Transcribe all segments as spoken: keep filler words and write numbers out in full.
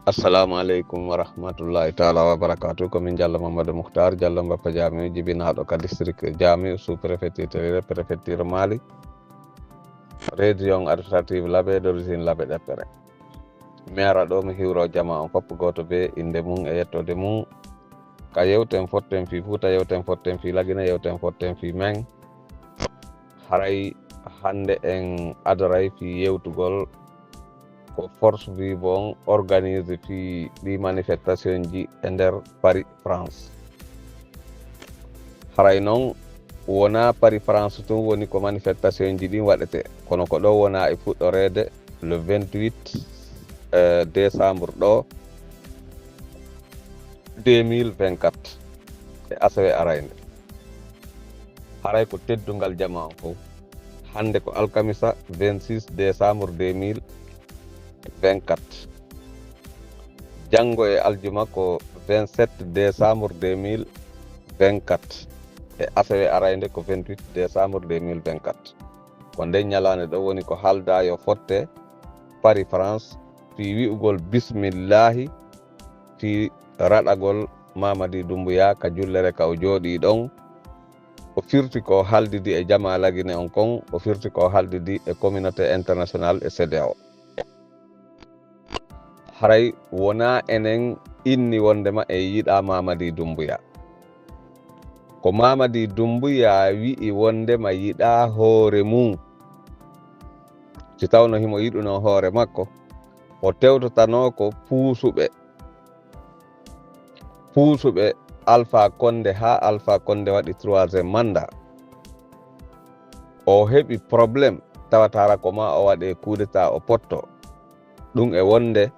Assalamu aleykum wa rahmatullahi taala wa barakatuh. Ko min Jallo Mamadou Mouhtar, Jallo Mbappa Jamiu, jibinaaɗo ka district Jamiu, sous préfecture Terere, préfecture Mali, région administrative Labe, d'origine Labe Ɗeppere. Mi ara ɗo mi hiwro jama on fof, gooto be innde mum e yettoode mum. Ka yewten fotten fii Fuuta, yewten fotten fii Lagine, yewten fotten fii men. Haray hannde en adoray fii yewtugol ko force vive on organise fii ɗi manifestation ji e nder Paris, France. Haray non wonaa Paris, France tun woni ko manifestation ji ɗin waɗete, kono ko ɗo wona e fuɗɗoreede le vingt-huit, euh, décembre ɗo deux mille vingt-quatre, e asewe arayde. Haray ko teddungal jama on fof. Hannde ko alkamisa vingt-six décembre deux mille vingt-quatre. Janngo e aljuma ko vingt-sept décembre deux mille vingt-quatre. E asewe arayde ko vingt-huit décembre deux mille vingt-quatre. Ko nden ñalaande ɗo woni ko haalda yo fotte Paris, France, fii wi'ugol bismillahi, fii raɗagol Mamadi Doumbouya ka jullere ka o jooɗii ɗon. O firti ko haaldidi e jamaa Lagine on kon, o firti ko haaldidi e communauté internationale e CEDEAO. Haray wonaa enen inni wondema en yiɗaa Mamadi Doumbouya. Ko Mamadi Doumbouya wi'i wondema yiɗaa hoore mum. Si tawno himo yiɗuno hoore makko, o tewtotanoo ko puusuɓe, puusuɓe Alpha Condé haa Alpha Condé waɗi troisième mandat. O heɓi problème, tawata hara ko ma o waɗe coup d'état o potto. Ɗum e wonde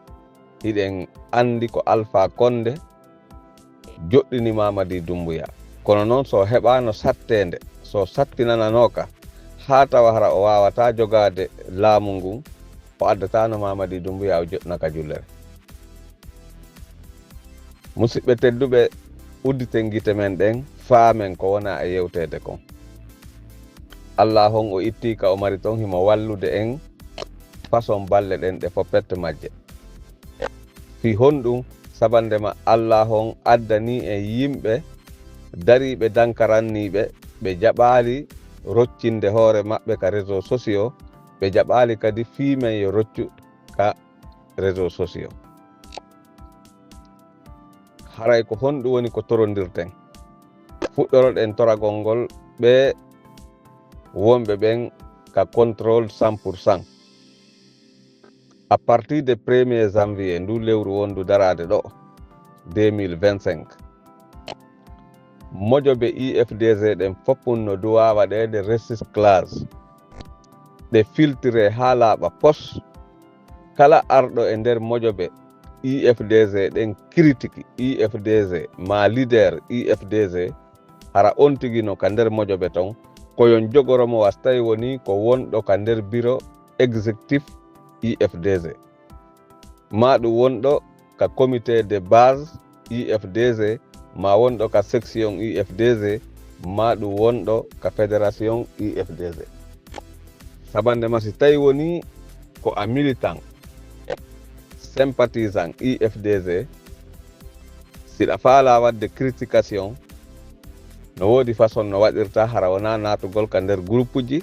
hiɗen anndi ko Alpha Condé joɗɗini Mamadi Doumbouya. Kono noon so heɓaano satteende, so sattinananooka, haa tawa hara o waawataa jogaade laamu ngun, o addataano Mamadi Doumbouya o joɗɗina ka jullere. Musidɓe tedduɓe, udditen gite men ɗen, faamen ko wona e yewteede kon. Allah on o ittii ka o mari ton himo wallude en façon balle ɗen ɗe foppette majje. Fii honɗum? Sabandema Allah on addanii en yimɓe dariiɓe dankaranniiɓe, ɓe jaɓaali roccinde hoore maɓɓe ka réseaux sociaux, ɓe jaɓaali kadi fii men yo roccu ka réseaux sociaux. Haray ko honɗum woni ko torondirten? Fuɗɗoroɗen toragol ngol ɓe wonɓe ɓen ka contrôle cent pour cent. À partir de premier janvier ndu lewru wondu daraade ɗo, deux mille vingt-cinq, mojobe I F D G ɗen fof no duwa waɗeede recyclage. Ɗe filtre haa laaɓa pos. Kala arɗo e nder mojobe I F D G ɗen, critique I F D G, ma leader I F D G, hara on tigi no ka nder mojobe ton, ko yon jogoro mo, was tawi woni ko wonɗo ka nder bureau exécutif I F D G, ma ɗum wonɗo ka comité de base I F D G, ma wonɗo ka section I F D G, ma ɗum wonɗo ka fédération I F D G. Sabandema si tawi woni ko a militant, sympathisant I F D G, siɗa faala waɗde critication, no woodi façon no waɗirta, hara wona naatugol ka nder groupe ji,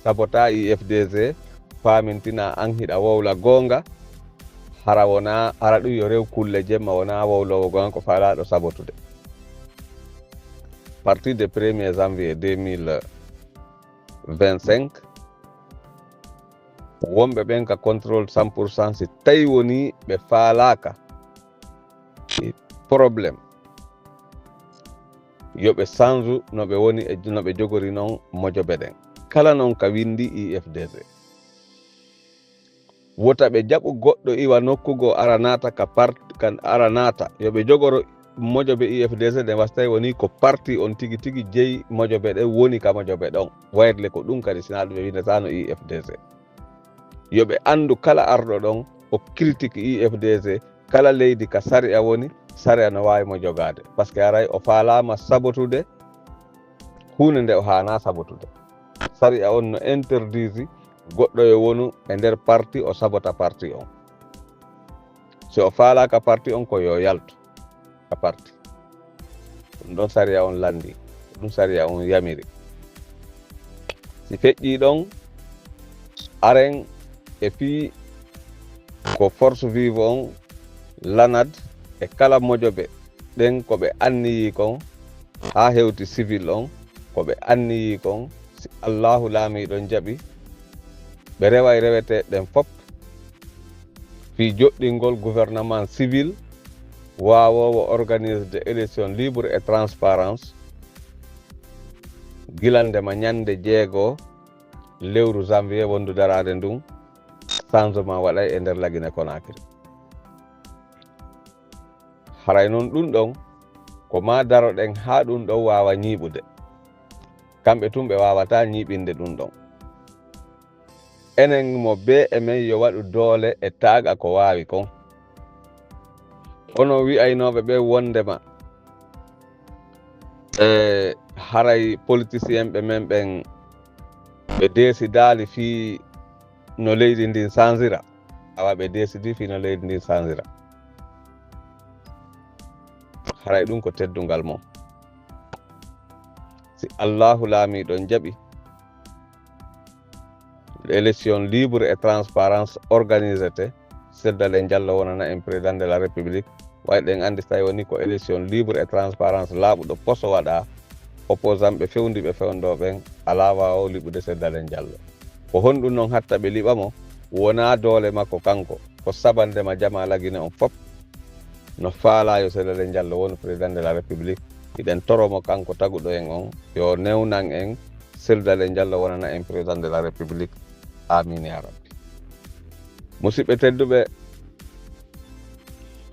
sabota I F D G, faamintina an hiɗa wowla goonga, hara wona, hara ɗum yo rew kulle jemma, wona wowlowo goonga ko faalaaɗo sabotude. Partir de premier janvier deux mille vingt-cinq, wonɓe ɓen ka contrôle cent pour cent, si tawi woni ɓe faalaaka, problème, yo ɓe sanju no ɓe woni e no ɓe jogori non mojobe ɗen. Kala non ka windi I F D G. Wota ɓe jaɓu goɗɗo iwa nokku goo ara naata ka part-, kan ara naata. Yo ɓe jogoro mojobe I F D G ɗen, was tawi woni ko parti on tigi tigi jeyi mojobe ɗen woni ka mojobe ɗon. Wayre ko ɗum kadi, sinaa ɗum ɓe windataano I F D G. Yo ɓe anndu kala arɗo ɗon o critique I F D G, kala leydi ka sariya woni, sariya no waawi mo jogaade. Parce que haray o faalaama sabotude huunde nde o haanaa sabotude. Sariya on no interdire goɗɗo yo wonu e nder parti o sabota parti on. Si o faalaaka parti on, ko yo yaltu ka parti. Ɗum ɗon sariya on lanndi, ɗum sariya on yamiri. Si feƴƴii ɗon, aren e fii ko force vive on, lanad e kala mojobe ɗen ko ɓe anniyii kon, haa hewti civil on, ko ɓe anniyii kon, si Allaahu laamiiɗo on jaɓi, ɓe reway rewete ɗen fop fii joɗɗingol gouvernement civil waawoowo organiser de élection libre et transparence, gilande ma ñande jeego lewru janvier wondu daraade ndun, changement waɗay e nder Lagine Conakry. Haray non ɗun ɗon, ko maa daroɗen haa ɗun ɗon waawa ñiiɓude. Kamɓe tun ɓe waawataa ñiiɓinde ɗun ɗon. Enen mo bee e men yo waɗu doole e taaga ko waawi kon. Kono wi'aynooɓe ɓe wondema, e haray politicien ɓe men ɓen ɓe desidaali fii no leydi ndin sanzira. Awa ɓe desidi fii no leydi ndin sanzira. Haray ɗun ko teddungal mon. Si Allaahu laamiiɗo on jaɓi, élection libre et transparence organisete, Seddalen Jallo wonana en président de la République. Way ɗen anndi, si tawi woni ko élection libre et transparence laaɓuɗo poso waɗa, opposant ɓe fewndi ɓe fewndo ɓen alaa waawo liɓude Seddalen Jallo. Ko honɗun non hatta ɓe liɓa mo? Wonaa doole makko kanko, ko sabande ma jama Lagine on fop no faalaa yo Seddalen Jallo wonu président de la République. Hiɗen toro mo kanko taguɗo en on, yo newnan en, Seddalen Jallo wonana en président de la République. Amin ya rabbi. Musiɓɓe tedduɓe,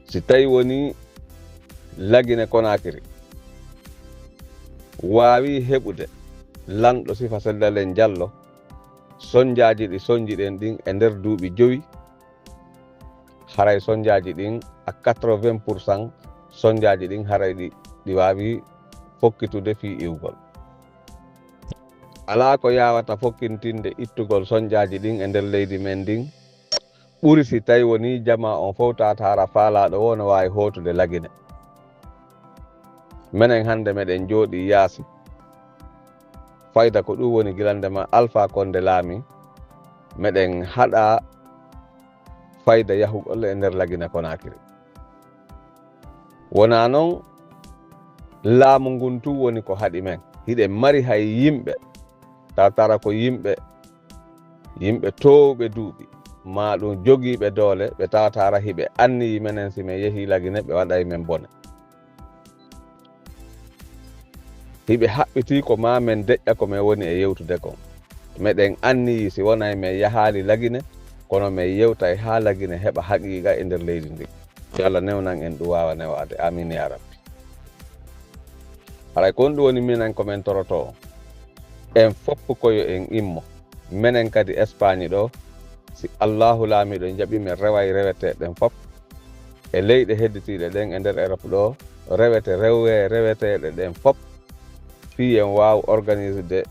si tawi woni Lagine Conakry waawi heɓude lanɗo sifa Seddalen Jallo, sonjaaji ɗi sonjiɗen ɗin e nder duuɓi jowi, haray sonjaaji ɗin à quatre-vingts pour cent, sonjaaji ɗin haray ɗi, ɗi waawi fokkitude fii iwgol. Alaa ko yaawata fokkintinde ittugol sonjaaji ɗin e nder leydi men ndin, ɓuri si tawi woni jamaa on fow taataara faalaaɗo woo no waawi hootude Lagine. Menen hannde meɗen jooɗii yaasi. Fayda ko ɗum woni gilande ma Alpha Condé laami, meɗen haɗa fayda yahugol e nder Lagine Conakry. Wonaa non, laamu ngun tun woni ko haɗi men. Hiɗen mari hay yimɓe, tawtara ko yimɓe, yimɓe toowɓe duuɓi, maa ɗum jogiiɓe doole, ɓe tawtara hiɓe anniyi menen si men yehii Lagine, ɓe waɗay men bone. Hiɓe haɓɓitii ko maa men deƴƴa ko men woni e yewtude kon. Meɗen anniyi si wonay men yahaali Lagine, kono men yewtay haa Lagine heɓa haqiiqa e nder leydi ndin. Yo Allah newnan en ɗum waawa newaade. Amin ya rabbi. Haray ko honɗum woni minen ko men torotoo on? En fop ko yo en immo. Menen kadi Espagne ɗoo, si Allaahu laamiiɗo jaɓi, men reway reweteeɗen fop. E leyɗe hedditiiɗe ɗen e nder Europe ɗoo, rewete, rewe, reweteeɗe ɗen fop. Fii en waaw organisude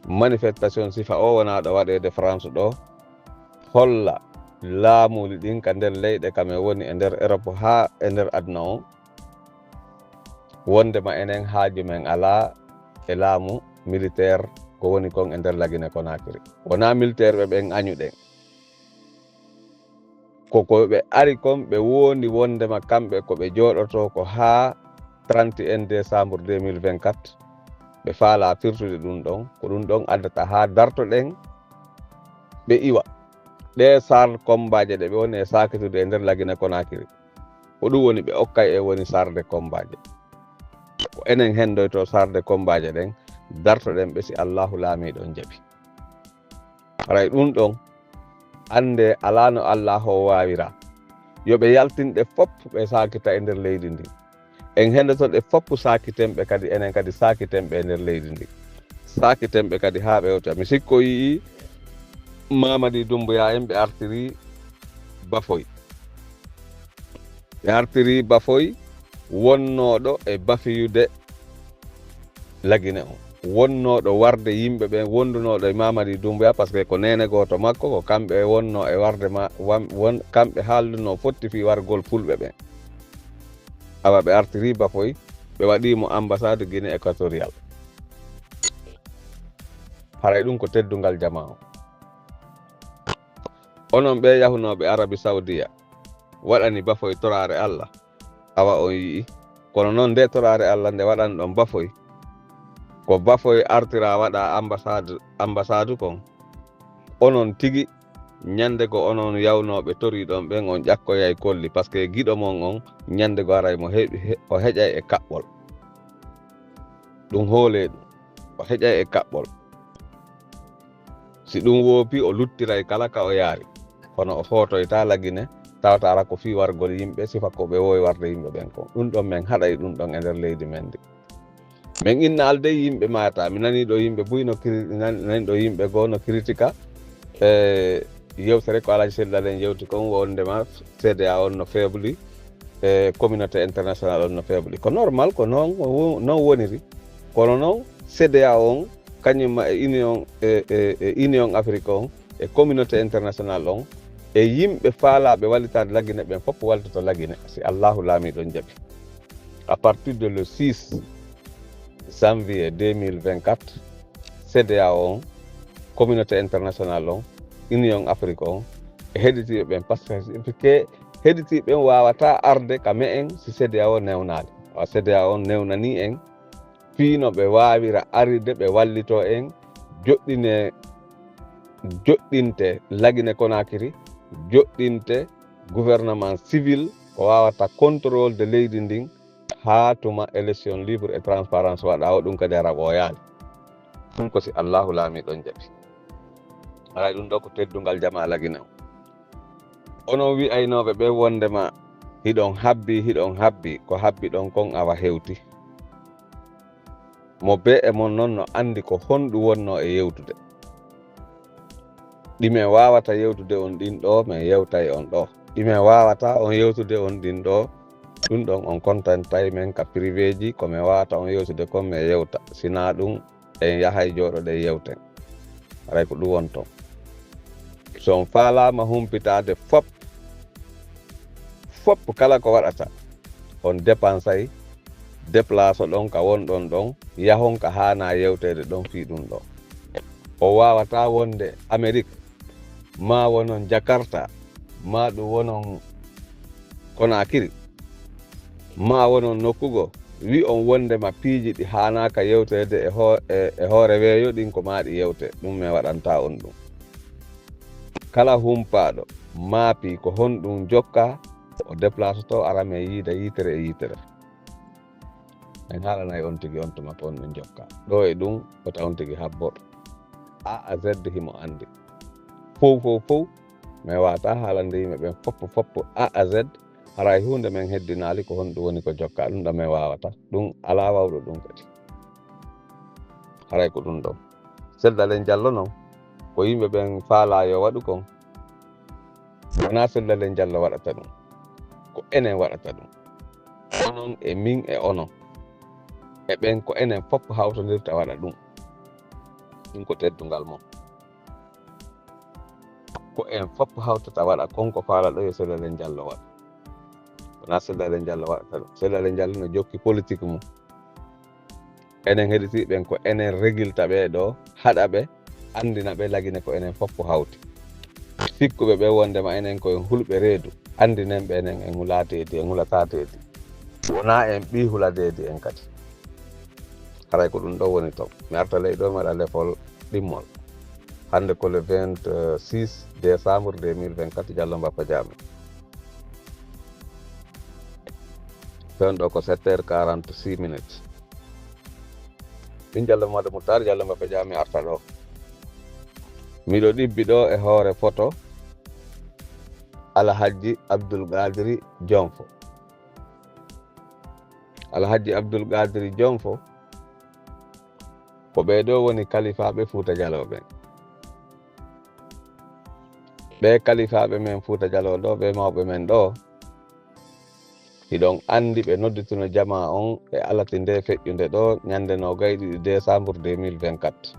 manifestation sifa o wonaa ɗo waɗeede France ɗoo. Holla laamuuli ɗin ka nder leyɗe ka men woni e nder Europe haa e nder aduna on. Wondema enen haaju men alaa e laamu militaire ko woni kon e nder Lagine Conakry. Wonaa militaire ɓe ɓen añuɗen. Ko ko ɓe ari kon, ɓe wondi wondema kamɓe ko ɓe jooɗotoo ko haa trente et un décembre deux mille vingt-quatre. Ɓe faalaa firtude ɗum ɗon. Ko ɗum ɗon addata haa dartoɗen ɓe iwa. Ɗee sarde kombaaje ɗe ɓe woni e saakitude e nder Lagine Conakry. Ko ɗum woni ɓe okkay e woni sarde kombaaje. Ko enen hendoyto sarde kombaaje ɗen, dartoɗen ɓe si Allaahu laamiiɗo on jaɓi. Haray ɗum ɗon, annde alaa no Allaahu o waawira. Yo ɓe yaltin ɗe fop ɓe saakita e nder leydi ndi. En hendoto ɗe fop saakiten ɓe kadi, enen kadi saakiten ɓe e nder leydi ndi. Saakiten ɓe kadi haa ɓe hewta. Mi sikko yi'i Mamadi Doumbouya en ɓe artiri Bafoy. Ɓe artiri Bafoy wonnooɗo e bafiyude Lagine on. wonnooɗo warde yimɓe ɓen, wondunooɗo e Mamadi Doumbouya, parce que ko neene gooto makko, ko kamɓe wonnoo e warde ma, won, kamɓe haaldunoo fotti fii wargol fulɓe ɓen. Awa ɓe artirii Bafoy, ɓe waɗii mo ambassade Guinée Équatoriale. Haray ɗum ko teddungal jamaa on. Onon ɓee yahunooɓe Arabi Sawdiya, waɗani Bafoy toraare Alla, awa on yi'i. Kono non nde toraare Alla nde waɗanɗon Bafoy, ko Bafoy artira waɗa ambassade, ambassade kon. Onon tigi, ñande ko onon yawnooɓe toriiɗon ɓen, on ƴakkoyay kolli, parce que giɗo mon on, ñande go haray mo he-, he-, o heƴay e kaɓɓol. Ɗum hoolee ɗum, o heƴay e kaɓɓol. Si ɗum woopi, o luttiray kala ka o yaari. Kono o footoyta Lagine, tawata ara ko fii wargol yimɓe, sifa ko ɓe woowi warde yimɓe ɓen kon. Ɗum ɗon men haɗay ɗum ɗon e nder leydi men ndi. Men inna alde yimɓe maata. Mi nanii ɗo yimɓe buy no kiri-, nan-, nani ɗo yimɓe goo no kiritika. E yewtere ko Alhaji Seydou Dalein yewti kon wondema C D A O on no faible, e communauté internationale on no faible. Ko normal, ko non, non woniri. Kono non C D A O on, kañum ma e Union, e, e, e Union Afrique on, e communauté internationale on, e yimɓe faalaaɓe wallitaade Lagine ɓen fof wallitoto Lagine, si Allahu Laamiiɗo on jaɓi. À partir de le six janvier deux mille vingt-quatre, C D A O on, communauté internationale on, Union Afrique on, e heɗitiiɓe ɓen, parce que heɗitiiɓe ɓen waawataa arde ka me'en si C D A O newnaali. Wa C D A O on newnanii en, fii no ɓe waawira arde ɓe wallitoo en, joɗɗine, joɗɗinte Lagine Conakry, joɗɗinte gouvernement civil ko waawata contrôle de leydi ndin haa tuma élection libre et transparence waɗa o, ɗum kadi ara ɓooyaali. Ɗum ko si Allahu Laamiiɗo on jaɓi. Haray ɗum ɗo ko teddungal jamaa Lagine on. Onon wi'aynooɓe ɓe wondema hiɗon habbi, hiɗon habbi, ko habbi ɗon kon awa hewti. Mo bee e mon non no anndi ko honɗum wonnoo e yewtude. Ɗi men waawata yewtude on ɗin ɗo, men yewtay on ɗo. Ɗi men waawataa on yewtude on ɗin ɗo, ɗum ɗon on kontantay men ka privéeji, ko men waawata on yewtude kon men yewta. Sinaa ɗum, en yahay jooɗoɗen yewten. Haray ko ɗum woni ton. So on faalaama humpitaade fop, fop kala ko waɗata, on dépensay, déplace ɗon ka wonɗon ɗon, yahon ka haanaa yewteede ɗon fii ɗum ɗo. O waawataa wonde Amérique, maa wonon Jakarta, maa ɗum wonon Conakry, maa wonon nokku goo, wi'on wondema piiji ɗi haanaaka yewteede e hoo-, e, e hoore weeyo ɗin ko maa ɗi yewte, ɗum men waɗantaa on ɗum. Kala humpaaɗo maapii ko honɗum jokkaa, o déplace to ara men yiida yiitere e yiitere. En haalanay on tigi on tuma ko honɗum jokkaa. Ɗo e ɗum, wota on tigi habbo. A à Z himo anndi. Fow, fow, fow, men waawataa haalande yimɓe ɓen foppo, foppo, A à Z, haray huunde men heddinaali ko honɗum woni ko jokkaa, ɗum ɗo men waawata. Ɗum alaa waawɗo ɗum kadi. Haray ko ɗum ɗon. Seydou Dalein Diallo non, ko yimɓe ɓen faalaa yo waɗu kon, wonaa Seydou Dalein Diallo waɗata ɗum. Ko enen waɗata ɗum. Onon e min e onon. E ɓen ko enen fop hawtondirta waɗa ɗum. Ɗum ko teddungal mon. Ko en fop hawtata waɗa kon ko faalaɗo yo Seydou Dalein Diallo waɗa. Wonaa Seydou Dalein Diallo waɗata ɗum. Seydou Dalein Diallo no jokki politique mum. Enen heɗitiiɓe ɓen ko enen regilta ɓe ɗo, haɗa ɓe, anndina ɓe Lagine ko enen fop hawti. Sikkuɓe ɓe wondema enen ko en hulɓe reedu, anndinen ɓe enen en hulaa deedi, en hulataa deedi. Wonaa en ɓii hula deedi en kadi. Haray ko ɗum ɗo woni ton. Mi arta ley ɗo mi waɗa lefol ɗimmol. Hannde ko le vingt-six décembre deux mille vingt-quatre, Diallo Mbappa Jaame. Fewndo ko sept heures quarante-six minutes. Min Diallo Mamadou Moutar, Diallo Mbappa Jaame arta ɗo. Miɗo ɗibbi ɗo e hoore foto Alhajji Abdul Qadiri Jonfo. Alhajji Abdul Qadiri Jonfo, ko ɓee ɗo woni kalifaaɓe Fuuta Jaloo ɓen. Ɓee kalifaaɓe men Fuuta Jaloo ɗo, ɓee mawɓe men ɗo, Hiɗon anndi ɓe noddituno jamaa on e alati ndee feƴƴunde ɗoo ñannde noogay ɗiɗi deesammbur deux mille vingt-quatre.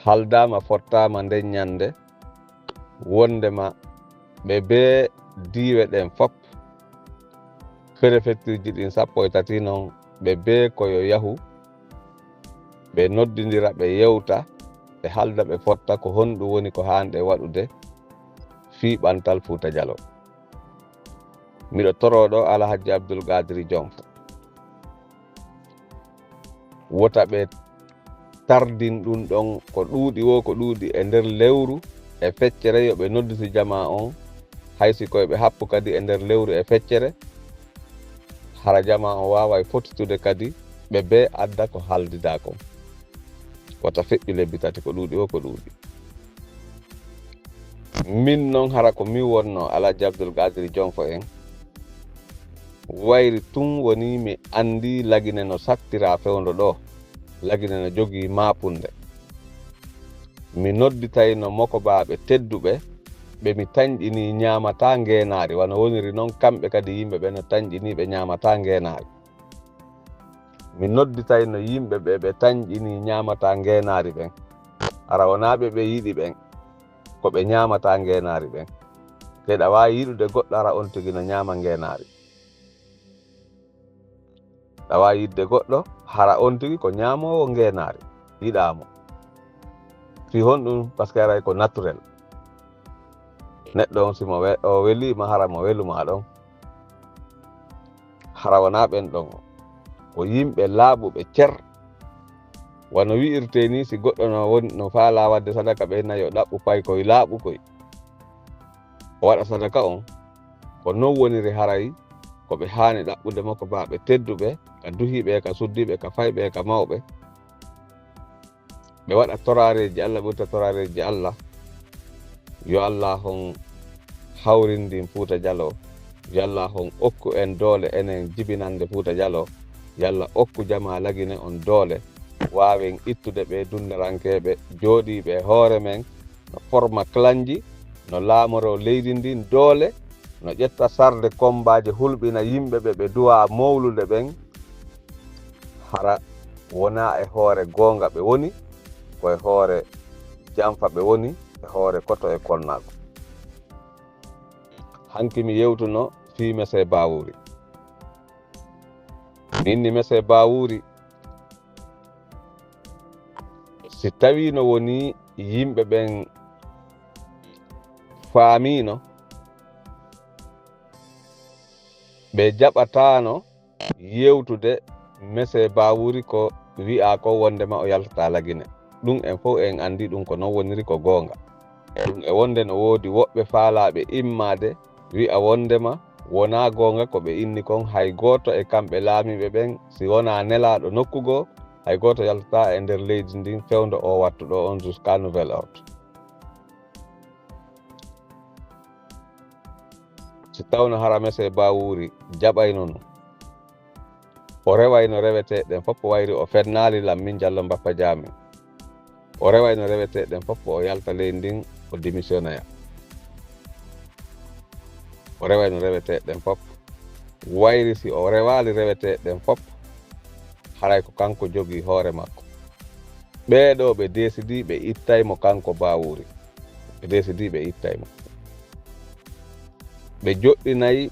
Haaldaama, fottaama nden ñannde, wonndema ɓe bee diiwe ɗen fof, perefektirji ɗin sappo e tati non, ɓe bee ko yo yahu, ɓe noddindira, ɓe yewta, ɓe haalda, ɓe fotta ko honɗum woni ko haanɗe waɗude fii ɓantal Fuuta Jaloo. Miɗo toroo ɗoo Alhajji Abdul Qaadiri Jonfo. Wota ɓe tardin ɗum ɗon ko ɗuuɗi woo ko ɗuuɗi e nder lewru e feccere, yo ɓe nodditi jamaa on, hay si ko yo ɓe happu kadi e nder lewru e feccere, hara jamaa on waaway fotitude kadi, ɓe bee adda ko haaldidaa kon. Wota feƴƴu lebbi tati ko ɗuuɗi woo ko ɗuuɗi. Min non hara ko min wonnoo Alhajji Abdul Qaadiri Jonfo en, wayri tun woni mi anndi Lagine no sattiraa fewndo ɗoo, Lagine no jogii maapunde. Mi nodditayno mokobaaɓe tedduɓe, ɓe mi tanƴinii ñaamataa ngeenaari, wano woniri non kamɓe kadi yimɓe ɓe no tanƴinii ɓe ñaamataa ngeenaari. Mi nodditayno yimɓe ɓe ɓe tanƴinii ñaamataa ngeenaari ɓen, hara wonaa ɓe ɓe yiɗi ɓen, ko ɓe ñaamataa ngeenaari ɓen. Te ɗa waawi yiɗude goɗɗo hara on tigi no ñaama ngeenaari. Ɗa waawi yiɗde goɗɗo hara on tigi ko ñaamoowo ngeenaari, yiɗaa mo. Fii honɗum? Parce que haray ko naturel. Neɗɗo on, si mo we-, o welii ma, hara mo welu maa ɗon. Hara wonaa ɓen ɗon. Ko yimɓe laaɓuɓe cer. Wano wi'irtee nii, si goɗɗo no won-, no faalaa waɗde sadaka, ɓe na yo ɗaɓɓu paykoy laaɓukoy. O waɗa sadaka on. Ko non woniri haray ko ɓe haani ɗaɓɓude mokobaaɓe tedduɓe, ka duhiiɓe, ka suddiiɓe, ka fayɓe, ka mawɓe. Ɓe waɗa toraareeji Alla, ɓurta toraareeji Alla. Yo Alla hon hawrindin Fuuta Jaloo. Yo Alla hon okku en doole enen jibinande Fuuta Jaloo. Yo Alla okku jamaa Lagine on doole. Waawen ittude ɓee dundarankeeɓe jooɗiiɓe e hoore men, no forma klanji, no laamoroo leydi ndin doole, no ƴetta sarde kombaaje, hulɓina yimɓe ɓe ɓe duwaa mowlude ɓen, hara wonaa e hoore goonga ɓe woni, ko e hoore janfa ɓe woni, e hoore koto e konnaagu. Hanki mi yewtuno fii Mese Bawuri. Mi inni Mese Bawuri, si tawiino woni yimɓe ɓen faamiino, ɓe jaɓataano yewtude Mese Bawuri ko wi'aa ko wondema o yaltataa Lagine. Ɗum en fof en anndi ɗum ko non woniri ko goonga. Ɗum e wonde no woodi woɓɓe faalaaɓe immaade wi'a wondema wonaa goonga ko ɓe inni kon, hay gooto e kamɓe laamiiɓe ɓen, si wonaa nelaaɗo nokku goo, hay gooto yaltataa e nder leydi ndin fewndo oo wattu ɗoo on jusqu'à nouvel ordre. Si tawno hara Mese Bawuri jaɓayno no, o rewayno reweteeɗe ɗen fof, wayri o fennaali lan min Jallo Mbappa Jaami. O rewayno reweteeɗe ɗen fof, o yalta leydi ndin, o démissionnoya. O rewayno reweteeɗe ɗen fof. Wayri si o rewaali reweteeɗe ɗen fof, haray ko kanko jogii hoore makko. Ɓee ɗoo ɓe desidii ɓe ittay mo kanko Bawuri. Ɓe desidii ɓe ittay mo. Ɓe joɗɗinay,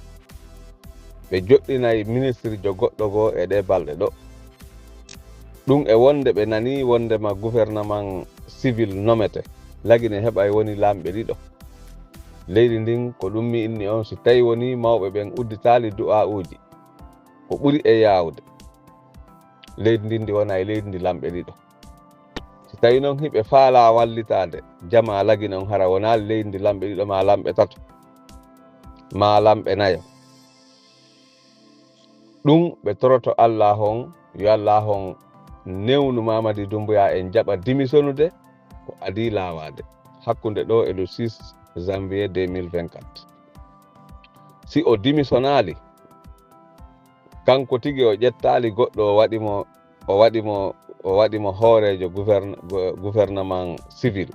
ɓe joɗɗinay ministirjo goɗɗo goo e ɗee balɗe ɗoo. Ɗum e wonde ɓe nanii wondema gouvernement civil nomete, Lagine heɓay woni laamɓe ɗiɗo. Leydi ndin, ko ɗum mi inni on, si tawi woni mawɓe ɓen udditaali du'aa'uuji, ko ɓuri e yaawde, leydi ndin ndi wona e leydi ndi laamɓe ɗiɗo. Si tawi non hiɓe faalaa wallitaade jamaa Lagine on, hara wonaa leydi ndi laamɓe ɗiɗo maa laamɓe tato maa laamɓe nayo. Ɗum ɓe toroto Alla hon, yo Alla hon newnu Mamadi Doumbouya en jaɓa dimisonude ko adii laawaade hakkunde ɗoo e le six janvier deux mille vingt-quatre. Si o dimisonaali, kanko tigi o ƴettaali goɗɗo o waɗi mo, o waɗi mo, o waɗi mo hooreejo gouverne-, go-, gouvernement civil.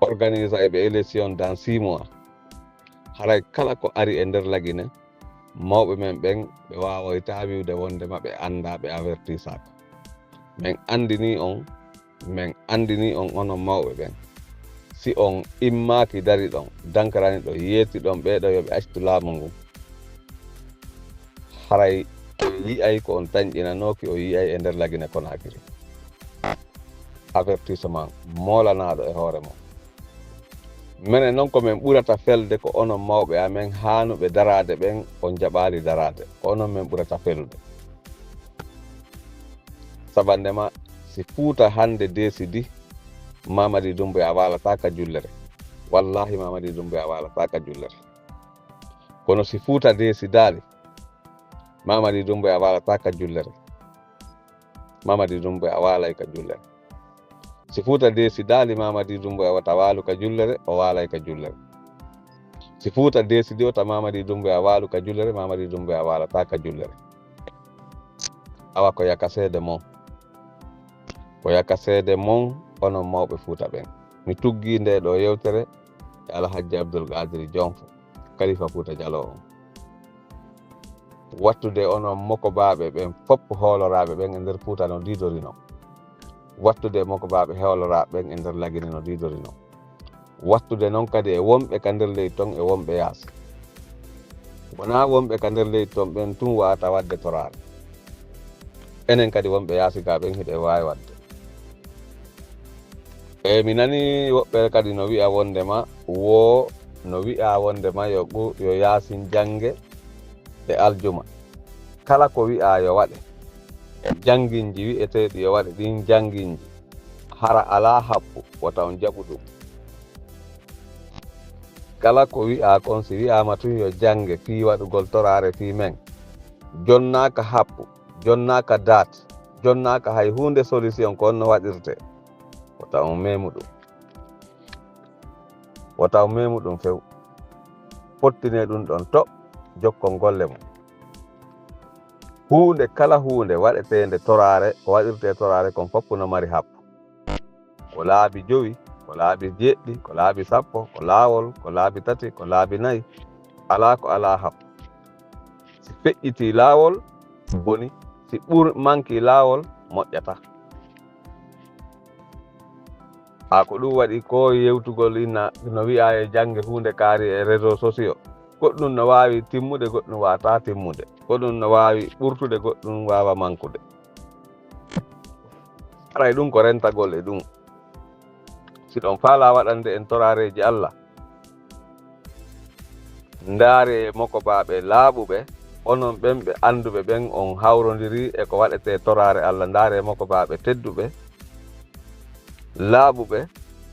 Organisa e ɓe élection dans six mois. Haray kala ko ari e nder Lagine, mawɓe men ɓen, ɓe waawoytaa wi'ude wonndema ɓe anndaa, ɓe avertisaaka. Men anndinii on, men anndinii on onon mawɓe ɓen. Si on immaaki dariɗon, dankaraniɗon, yeetiɗon ɓee ɗoo yo ɓe accitu laamu ngun, haray on yi'ay ko on tanƴinanooki, on yi'ay e nder Lagine Konaakiri. Avertissement moolanaaɗo e hoore mon. Menen non ko men ɓurata felde ko onon mawɓe amen haanuɓe daraade ɓen, on jaɓaali daraade. Ko onon men ɓurata felude. Sabannde ma, si Fuuta hannde deesidi, Mamadi Doumbouya waalataa ka jullere. Wallaahi, Mamadi Doumbouya waalataa ka jullere. Kono si Fuuta deesidaali, Mamadi Doumbouya waalataa ka jullere. Mamadi Doumbouya waalay ka jullere. Si Fuuta deesidaali Mamadi Doumbouya wata waalu ka jullere, o waalay ka jullere. Si Fuuta deesidi wata Mamadi Doumbouya waalu ka jullere, Mamadi Doumbouya waalataa ka jullere. Awa ko yaka seede mon. Ko yaka seede mon, onon mawɓe Fuuta ɓen. Mi tuggii ndee ɗoo yewtere e Alhajji Abdul Qaadiri Jonfo, Kalifa Fuuta Jaloo on. Wattude onon mokobaaɓe ɓen fof hooloraaɓe ɓen e nder Fuuta no diidorinoo. Wattude mokobaaɓe hooloraaɓe ɓen e nder Lagine no diidorinoo. Wattude non kadi e wonɓe ka nder leydi ton e wonɓe yaasi. Wonaa wonɓe ka nder leydi ton ɓen tun wa'ata waɗde toraare. Enen kadi wonɓe yaasi gaa ɓen hiɗen waawi waɗde. E mi nanii woɓɓe kadi no wi'a wonndema wo, no wi'a wonndema yo ɓu-, yo Yaasin jannge e aljuma. Kala ko wi'aa yo waɗe, jannginji wi'eteeɗi yo waɗe ɗin jannginji, hara alaa haɓɓu, wota on jaɓu ɗum. Kala ko wi'aa kon, si wi'aama tun yo jannge fii waɗugol toraare fii men, jonnaaka haɓɓu, jonnaaka daat, jonnaaka hay huunde solution ko honno waɗirtee, wota on memu ɗum. Wota on memu ɗum few. Pottinee ɗum ɗon to jokkon golle mon. Huunde kala huunde waɗeteende toraare, ko waɗirtee toraare kon fof no mari haɓɓu. Ko laabi jowi, ko laabi jeɗɗi, ko laabi sappo, ko laawol, ko laabi tati, ko laabi nayi. Alaa ko alaa haɓɓu. Si feƴƴitii laawol, boni. Si ɓur-, mankii laawol, moƴƴataa. Haa ko ɗum waɗi ko yewtugol inna no wi'aa e jannge huunde kaari e réseaux sociaux. Goɗɗum no waawi timmude, goɗɗum waawataa timmude. Goɗɗum no waawi ɓurtude, goɗɗum waawa mankude. Haray ɗum ko rentagol e ɗum. Si ɗon faalaa waɗande en toraareeji Allah, ndaaree mokobaaɓe laaɓuɓe, onon ɓen ɓe annduɓe ɓen on hawrondirii e ko waɗetee toraare Allah. Ndaaree mokobaaɓe tedduɓe, laaɓuɓe,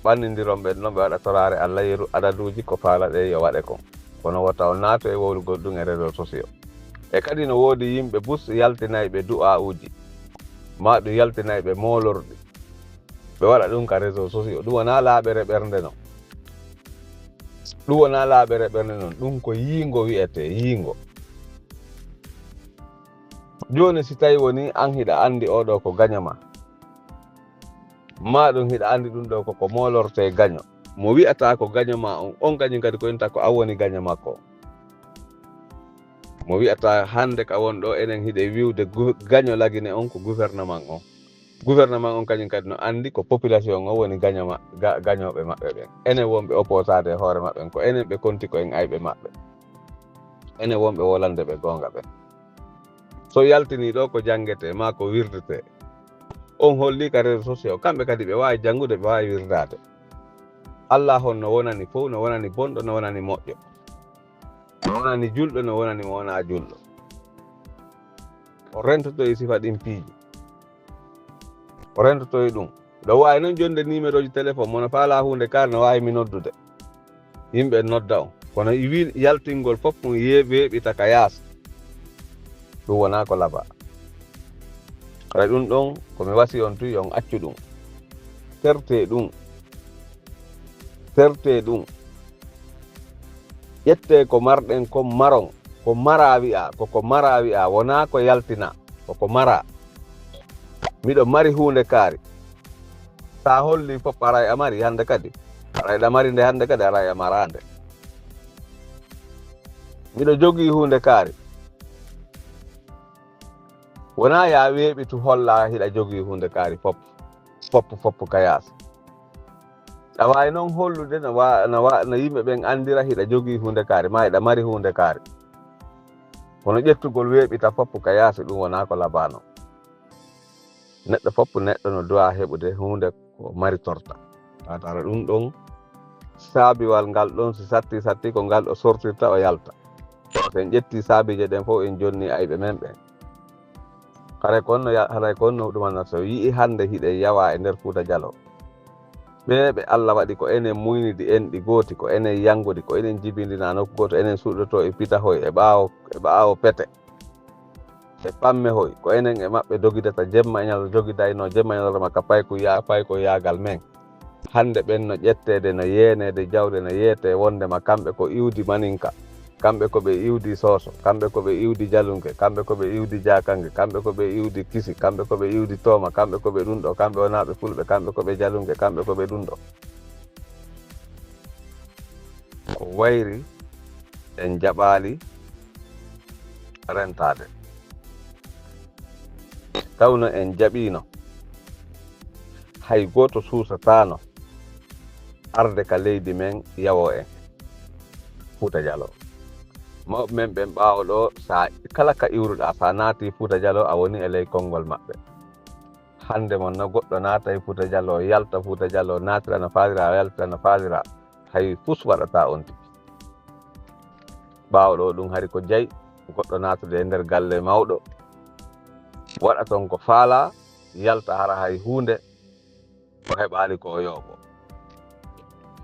ɓannindiron ɓe non ɓe waɗa toraare Allah yeru adaduuji ko faalaɗee yo waɗe kon. Kono wota on naatu e wowlugol ɗum e réseaux sociaux. E kadi no woodi yimɓe bus yaltinayɓe du'aa'uuji, maa ɗum yaltinayɓe moolorɗi. Ɓe waɗa ɗum ka réseaux sociaux. Ɗum wonaa laaɓere ɓernde non. Ɗum wonaa laaɓere ɓernde non. Ɗum ko yiingo wi'etee, yiingo. Jooni si tawi woni an hiɗa anndi oo ɗoo ko gaño maa, maa ɗum hiɗa anndi ɗum ɗoo ko ko moolortee gaño. Mo wi'ataa ko gaño maa on, on kañum kadi ko inta ko an woni gaño makko. Mo wi'ataa hannde ka won ɗoo, enen hiɗen wi'ude gu-, gaño Lagine on ko gouvernement on. Gouvernement on kañum kadi no anndi ko population on woni gaño ma-, ga-, gañooɓe maɓɓe ɓen. Enen wonɓe opposaade e hoore maɓɓe ɓen, ko enen ɓe konti ko en ayɓe maɓɓe. Enen wonɓe wolande ɓe goonga ɓen. So yaltinii ɗoo ko janngetee maa ko wirdetee, on hollii ka réseaux sociaux, kamɓe kadi ɓe waawi janngude, ɓe waawi wirdaade. Allah on no wonani fow, no wonani bonɗo, no wonani moƴƴo. No wonani julɗo, no wonani mo wonaa julɗo. O rentotoyi sifa ɗin piiji. O rentotoyi ɗum. Ɗo waawi noon jonnde nimerooji téléphone, mo no faalaa huunde kaari no waawi mi noddude. Yimɓe nodda on. Kono i wii yaltingol fof ɗum ye-, weeɓita ka yaasi. Ɗum wonaa ko labaa. Haray ɗum ɗon, ko mi wasi on tun, yo on accu ɗum. Tertee ɗum. Tertee ɗum. Ƴettee ko marɗen kon maron. Ko maraa wi'aa, ko ko maraa wi'aa, wonaa ko yaltinaa, ko ko maraa. Miɗo mari huunde kaari. Sa holli fof, aray a mari hannde kadi. Aray ɗa mari nde hannde kadi, aray a maraa nde. Miɗo jogii huunde kaari. Wonaa yaa weeɓitu holla hiɗa jogii huunde kaari foppu, foppu, foppu ka yaasi. A waawi noon hollude no wa-, no wa-, no yimɓe ɓen anndira hiɗa jogii huunde kaari, maa hiɗa mari huunde kaari. Kono ƴettugol weeɓita foppu ka yaasi, ɗum wonaa ko labaano. Neɗɗo foppu neɗɗo no duwaa heɓude huunde ko maritorta. Taatara ɗum ɗon saabiwal ngal ɗon, si satti, satti ko ngal o sortirta, o yalta. So en ƴetti saabiije ɗen fof, en jonni ayɓe men ɓen. Haray ko honno ya-, haray ko honno ɗum annata so yi'i hannde hiɗen yawa e nder Fuuta Jaloo. Ɓee ɓe Alla waɗi ko enen muynidi enɗi gooti, ko enen yanngudi, ko enen jibindinaa nokku gooto, enen suuɗotoo e pitahoy, e ɓaawo, e ɓaawo pete, e pammehoy, ko enen e maɓɓe dogidata jemma e ñalawma, jogidaynoo jemma e ñalawma ka payku ya-, paykoyaagal men. Hannde ɓen no ƴetteede, no yeeneede jawle, no yeetee wonndema kamɓe ko iwdi maninka, kamɓe ko ɓe iwdi sooso, kamɓe ko ɓe iwdi jalunge, kamɓe ko ɓe iwdi jaakange, kamɓe ko ɓe iwdi kisi, kamɓe ko ɓe iwdi tooma, kamɓe ko ɓe ɗum ɗo, kamɓe wonaa ɓe fulɓe, kamɓe ko ɓe jalunge, kamɓe ko ɓe ɗum ɗo. Ko wayri en jaɓaali rentaade. Tawno en jaɓiino, hay gooto suusataano arde ka leydi men yawoo en Fuuta Jaloo. Mawɓe men ɓen ɓaawo ɗoo, sa kala ka iwruɗaa, sa naati Fuuta Jaloo, a woni e ley konngol maɓɓe. Hannde mon no goɗɗo naata e Fuuta Jaloo, yalta Fuuta Jaloo, naatira no faalira, yaltira no faalira, hay fus waɗataa on tigi. Ɓaawo ɗoo ɗum hari ko jey goɗɗo naatude e nder galle mawɗo, waɗa toon ko faalaa, yalta hara hay huunde o heɓaali ko o yooɓoo.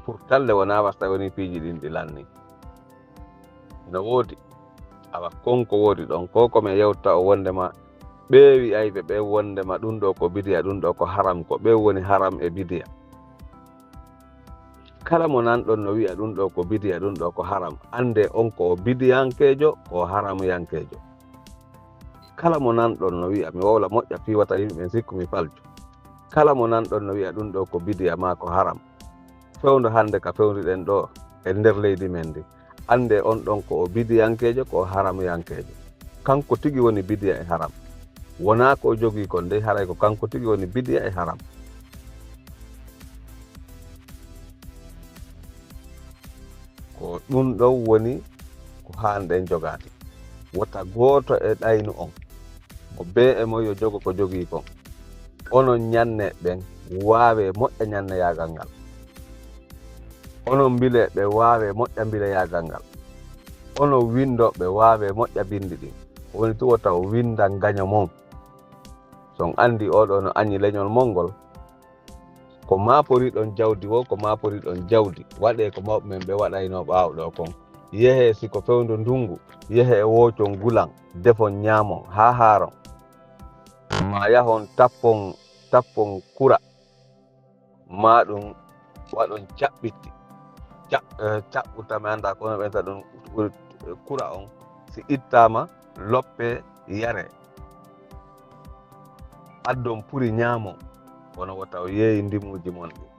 Pour talle wonaa wasta woni piiji ɗin ɗi lannii. No woodi. Awa kon ko woodi ɗon, ko ko mi yewta o wonndema ɓee wi'ayɓe ɓe wonndema ɗum ɗo ko bidiya, ɗum ɗo ko haram, ko ɓe woni haram e bidiya. Kala mo nanɗon no wi'a ɗum ɗo ko bidiya, ɗum ɗo ko haram, anndee on ko o bidiyankeejo, ko o haramuyankeejo. Kala mo nanɗon no wi'a, mi wowla moƴƴa fii wata yimɓe ɓen sikku mi falju. Kala mo nanɗon no wi'a ɗum ɗo ko bidiya maa ko haram, fewndo hannde ka fewndiri ɗen ɗo e nder leydi men ndi, anndee on ɗon ko o bidiyankeejo, ko o haramuyankeejo. Kanko tigi woni bidiya e haram. Wonaa ko o jogii kon dey, haray ko kanko tigi woni bidiya e haram. Ko ɗum ɗon woni ko haanɗen jogaade. Wota gooto e ɗaynu on, mo bee e mo yo jogo ko jogii kon. Onon ñanneeɓe ɓen, waawee moƴƴa ñanneyaagal ngal. Onon mbileeɓe, waawee moƴƴa mbileyaagal ngal. Onon winndooɓe, waawee moƴƴa binndi ɗin. Ko woni tun wota o winnda ngaño mon. So on anndii oo ɗoo no añi leñol mon ngol, ko maaporiɗon jawdi woo, ko maaporiɗon jawdi, waɗee ko mawɓe men ɓe waɗaynoo ɓaawo ɗoo kon. Yehee si ko fewndo ndunngu, yehee woocon gulan, defon ñaamon haa haaron. Maa yahon tappon, tappon kura, maa ɗum waɗon caɓɓitti. Caɓ-, eh, caɓɓuta mi anndaa ko no ɓenta ɗum, kura on. Si ittaama, loppee, yaree. Addon puri ñaamon, kono wota o yeeyi ndimuuji mon ɗin.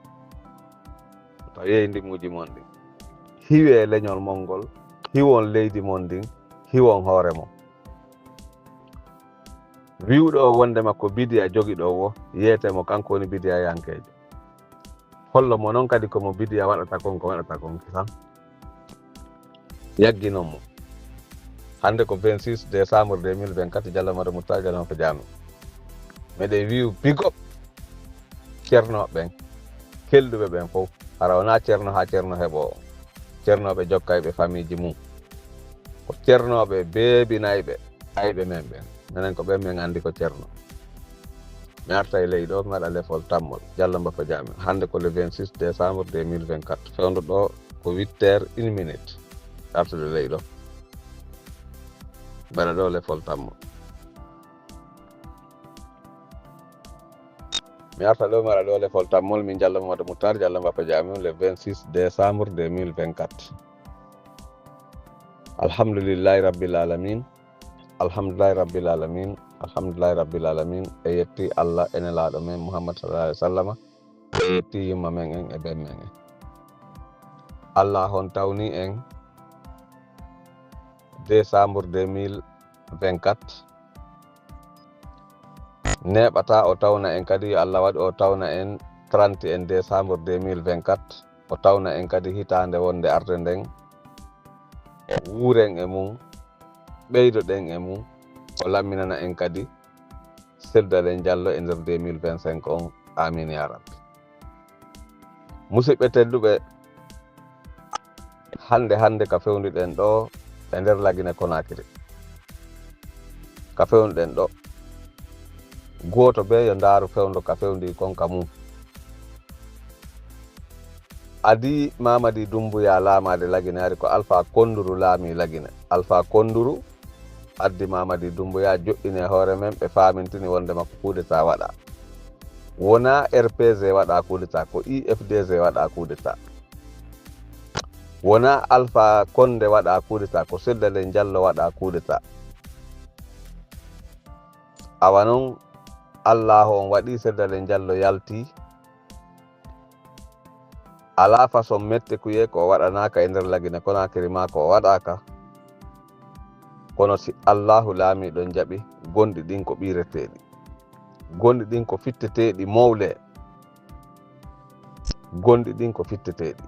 Wota o yeeyi ndimuuji mon ɗin. Hiwee leñol mon ngol, hiwon leydi mon ndin, hiwon hoore mon. Wi'uɗo o wonndema ko bidiya jogiɗo woo, yeetee mo kanko woni bidiyayankeejo. Hollo mo non kadi ko mo bidiya waɗata kon, ko waɗata kon kisan. Yagginon mo. Hannde ko vingt-six décembre deux mille vingt-quatre, Jallo Mado Moutar, Jallo Mado Jaami. Miɗen wi'u big up ceernooɓe ɓen, kelduɓe ɓen fof. Hara wonaa ceerno haa ceerno heɓoo. Ceernooɓe jokkayɓe famiiji mum. Ko ceernooɓe beebinayɓe ayɓe men ɓen. Minen ko ɓen min anndi ko ceerno. Mi arta e ley ɗo, mi waɗa lefol tammol. Jallo Mbappa Jaami. Hannde ko le vingt-six décembre deux mille vingt-quatre. Fewndo ɗo ko huit heures une minute. Artude ley ɗo. Mi waɗa ɗo lefol tammol. Mi arta ɗo, mi waɗa ɗo lefol tammol, min Jallo Mamadou Moutar, Jallo Mbappa Jaami, le vingt-six décembre deux mille vingt-quatre. Alhamdulillahi Rabbil Alamin. Alhamdulillahi Rabbil Alamin. Alhamdulillahi Rabbil Alamin. E yetti Allah e Nelaaɗo men Muhammad sallallahu alaihi wasallam. E yetti yumma men en e ben men en. Allah on tawni en décembre deux mille vingt-quatre. Neeɓata o tawna en kadi, yo Allah waɗ o tawna en trente et un décembre deux mille vingt-quatre, o tawna en kadi hitaande wonde arde nden, wuuren e mum, ɓeydoɗen e mum, o lamminana en kadi Cellal Daleñ Jallo e nder deux mille vingt-cinq on. Amin ya Rabbi. Musidɓe tedduɓe, hannde, hannde ka fewnduɗen ɗo e nder Lagine Konakiri, ka fewnduɗen ɗo, gooto bee yo ndaaru fewndo ka fewndi kon ka mum. Adii Mamadi Dumbuya laamaade Lagine, ari ko Alpha Konduru laami Lagine. Alpha Konduru addi Mamadi Dumbuya, joɗɗini e hoore men, ɓe faamintini wondema ko coup d'État waɗa. Wonaa R P G waɗa coup d'État, ko I F D G waɗa coup d'État. Wonaa Alpha Konde waɗa coup d'État, ko Cellal Daleñ Jallo waɗa coup d'État. Awa non, Allaahu on waɗi, Cellal Daleñ Jallo yalti. Alaa façon mette kuye ko o waɗanaaka e nder Lagine Konakiri maa ko o waɗaaka. Kono si Allaahu laamiiɗo jaɓi, gonɗi ɗin ko ɓiireteeɗi. Gonɗi ɗin ko fitteteeɗi mowle. Gonɗi ɗin ko fitteteeɗi.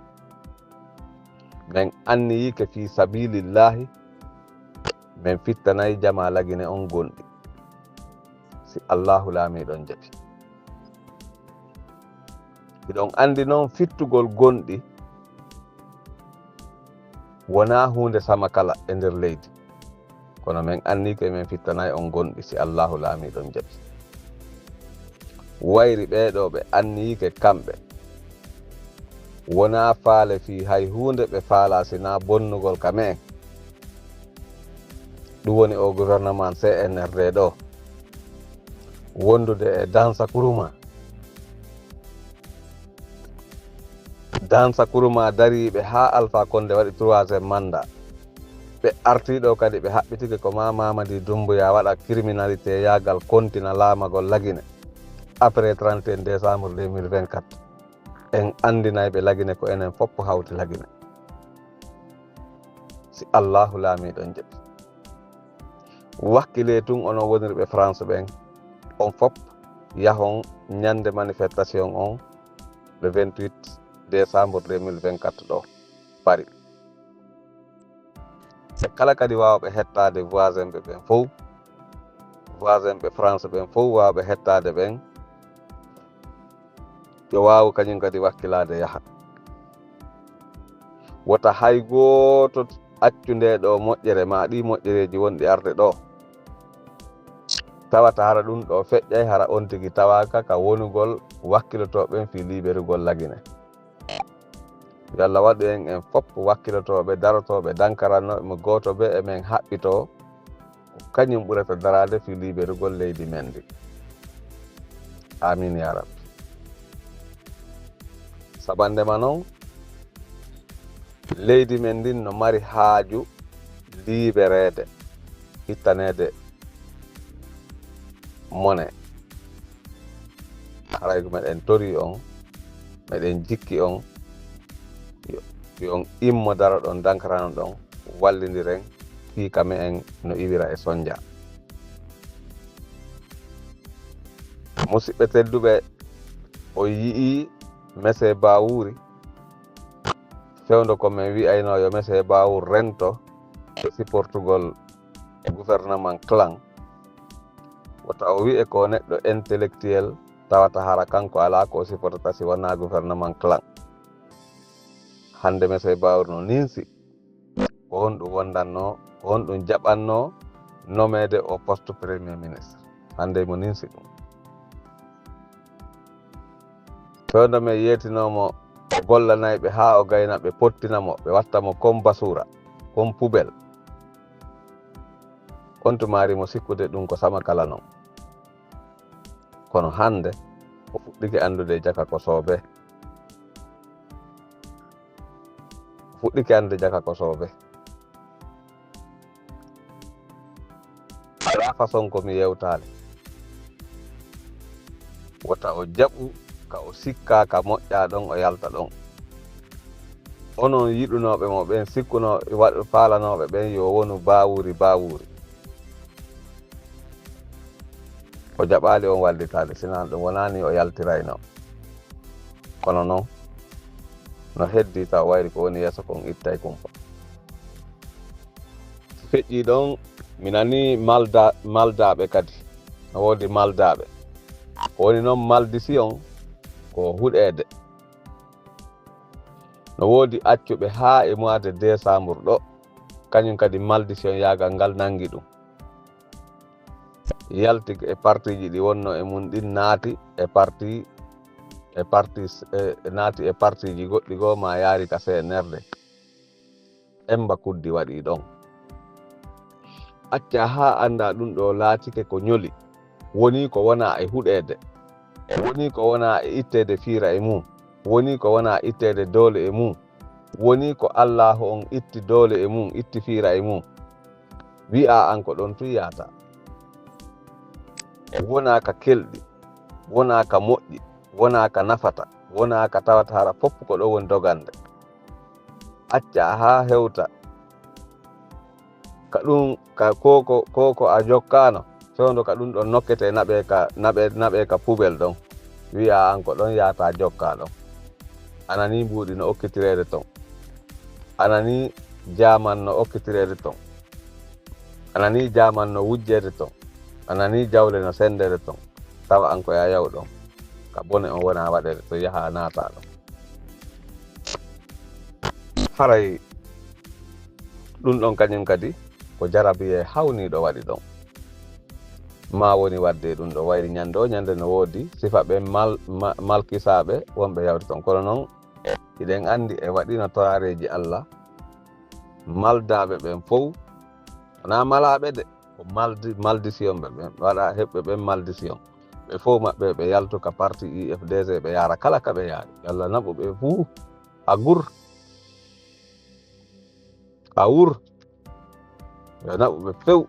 Men anniyike fii sabiilillaahi, men fittanay jamaa Lagine on gonɗi. Si Allaahu laamiiɗo on jaɓi. Hiɗon anndi non fittugol gonɗi wonaa huunde sama kala e nder leydi. Kono men anniyike men fittanay on gonɗi si Allaahu laamiiɗo on jaɓi. Wayri ɓee ɗoo ɓe anniyike kamɓe. Wonaa faale fii hay huunde ɓe faalaa sinaa bonnugol ka me'en. Ɗum woni o gouvernement C N R D ɗo. Wondude e Dansa Kuruma. Dansa Kuruma dariiɓe haa Alpha Konde waɗi troisième mandat. Ɓe artii ɗo kadi ɓe haɓɓitike ko maa Mamadi Dumbuya waɗa criminalité yaagal kontina laamagol Lagine. Après trente et un décembre deux mille vingt-quatre, en anndinay ɓe Lagine ko enen fof hawti Lagine. Si Allaahu laamiiɗo on jaɓi. Wakkilee tun onon wonirɓe France ɓen, on fof yahon ñande manifestation on le vingt-huit décembre deux mille vingt-quatre ɗo Paris. Ɓe kala kadi waawɓe hettaade voisin ɓe ɓen fof, voisin ɓe France ɓen fof waawɓe hettaade ɓen, yo waawu kañum kadi wakkilaade yaha. Wota hay gooto accu nde ɗo moƴƴere maa ɗi moƴƴereeji wonɗi arde ɗo. Tawata hara ɗum ɗo feƴƴay, hara on tigi tawaaka ka wonugol wakkilotooɓe ɓen fii liiberugol Lagine. Yo Allah waɗu en, en fof wakkilotooɓe, darotooɓe, dankarannooɓe mo gooto bee e men haɓɓitoo ko kañum ɓurata daraade fii liiberugol leydi men ndi. Amin yaa Rabbi. Sabannde ma non, leydi men ndin no mari haaju liibereede, ittaneede mone. Haray ko meɗen tori on, meɗen jikki on, yo, yo on immo daroɗon, dankaranoɗon, wallindiren fii ka me'en no iwira e sonja. Musiɓɓe tedduɓe, o yi'i Mese Bawuri, fewndo ko men wi'ayno yo Mese Bawur rento siportugol gouvernement clan. Wota o wi'e ko neɗɗo intellectuel, tawata hara kanko alaa ko o sipotata si wonaa gouvernement clan. Hannde Mese Bawur no ninsi. Ko honɗum wondanno, ko honɗum jaɓanno nomeede o poste premier ministre? Hannde mo ninsi ɗum. Fewndo men yeetinoomo o gollanayɓe haa o gayna ɓe pottina mo, ɓe watta mo comme basura, comme poubelle. On tumaari mo sikkude ɗum ko sama kala non. Kono hannde o fuɗɗike anndude jaka ko soobe. O fuɗɗike anndude jaka ko soobe. Alaa façon ko mi yewtaali. Wota o jaɓu ka o sikkaa ka moƴƴaa ɗon, o yalta ɗon. Onon yiɗunooɓe mo ɓen, sikkunoo-, waɗ-, faalanooɓe ɓen yo wonu baawuri baawuri. O jaɓaali on wallitaade, sinaa ɗum wonaa nii o yaltirayno. Kono noon, no heddii taw wayri ko woni yeeso kon ittay kumpa. Feƴƴii ɗon, mi nanii malda-, maldaaɓe kadi. No woodi maldaaɓe. Ko woni noon maldition ko huɗeede. No woodi accuɓe haa e mois de décembre ɗo, kañum kadi maldition yaagal ngal nanngi ɗum. Yalti e partiiji ɗi wonnoo e mum ɗin, naati e parti, e parti, e, naati e partiiji goɗɗi goo, ma yaari ka C N R D. Emba kuddi waɗii ɗon. Acca haa annda ɗum ɗo laatike ko ñoli. Wonii ko wonaa e huɗeede. Wonii ko wonaa e itteede fiira e mum. Wonii ko wonaa itteede doole e mum. Wonii ko Allaahu on itti doole e mum, itti fiira e mum. Wi'a an ko ɗon tun yaata. Wonaa ka kelɗi, wonaa ka moƴƴi, wonaa ka nafata, wonaa ka tawata hara fof ko ɗo woni dogande. Acca haa hewta. Ka ɗum, ka ko, ko, ko, ko a jokkaano, fewndo ka ɗum ɗon nokkete naɓe ka, naɓe, naɓe ka poubelle ɗon. Wi'a an ko ɗon yaata jokka ɗon. Ana ni mbuuɗi no okkitireede ton. Ana ni jaaman no okkitireede ton. Ana ni jaaman no wujjeede ton. Ana ni jawle no sendeede ton. Tawa an ko ya yaw ɗon. Ka bone on wona waɗeede to yaha naata ɗon. Haray ɗum ɗon kañum kadi ko jarabiyee hawniiɗo waɗi ɗon. Ma woni waɗde ɗum ɗo wayri ñande o ñande no woodi sifa ɓe mal-, ma-, malkisaaɓe wonɓe yawti ton. Kono noon, hiɗen anndi e waɗino toraareeji Allah, maldaaɓe ɓen fow, wonaa malaaɓe de, ko maldi-, maldition ɓe ɓen, waɗa heɓɓe ɓen maldition. Ɓe fow maɓɓe ɓe yaltu ka parti U F D C, ɓe yaara kala ka ɓe yaari. Yalla naɓu ɓe fuu, a gur, a wur. Yo naɓu ɓe few.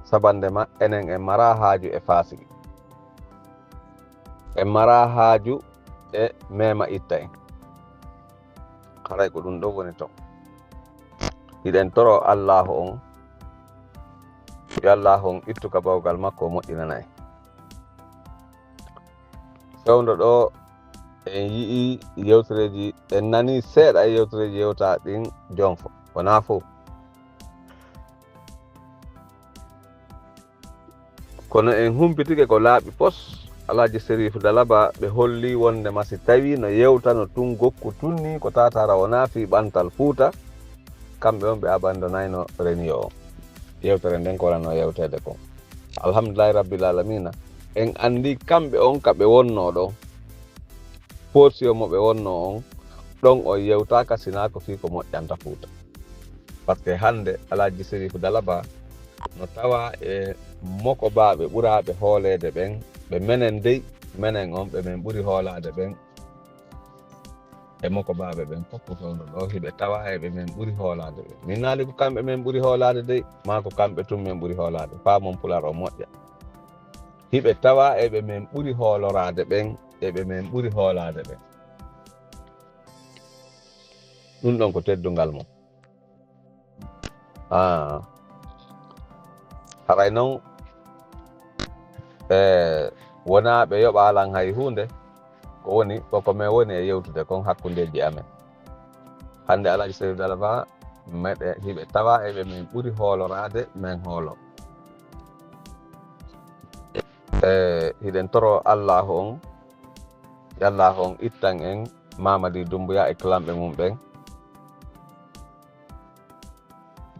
Sabande ma, enen en mara haaju e faasiki. En mara haaju e mema itta en. Haray ko ɗum ɗo woni ton. Hiɗen toro Allaahu on, yo Allaahu on ittu ka bawgal makko, o moƴƴinana en. Fewndo ɗo en yi'i yewtereeji, en nani seeɗa e yewtereeji yewtaa ɗin jonfo, wonaa fow. Kono en humpitike ko laaɓi pos, Alhaji Serif Dalaba ɓe holli wonde ma si tawi no yewtano tun gokku tun ni ko tatara wonaa fii ɓantal Fuuta, kamɓe on ɓe abandonayno reniyo on. Yewtere nden ko wonano yewteede kon. Alhamdulillahi Rabbil Alamina, en anndi kamɓe on ka ɓe wonnoo ɗon. Position mo ɓe wonnoo on, ɗon on yewtaaka sinaa ko fii ko moƴƴanta Fuuta. Par ce que hannde Alhaji Serif Dalaba no tawa e mokobaaɓe ɓuraaɓe hooleede ɓen, ɓe menen dey, menen on ɓe men ɓuri hoolaade ɓen. E mokobaaɓe ɓen fof ko fewndo ɗo, hiɓe tawa e ɓe men ɓuri hoolaade ɓen. Min naali ko kamɓe men ɓuri hoolaade dey, maa ko kamɓe tun men ɓuri hoolaade. Faamon Pulaar o moƴƴa. Hiɓe tawa e ɓe men ɓuri hooloraade ɓen, e ɓe men ɓuri hoolaade ɓen. Ɗum ɗon ko teddungal mum. Ah. Haray non, e, wonaa ɓe yoɓa lan hay huunde, ko woni, koko men woni e yewtude kon hakkundeeji amen. Hannde Alhaji Serif Dalaba, meɗe, hiɓe tawa e ɓe men ɓuri hooloraade, men hoolo. E, hiɗen toro Allaahu on, yo Allaahu on ittan en Mamadi Doumbouya e clanɓe mum ɓen.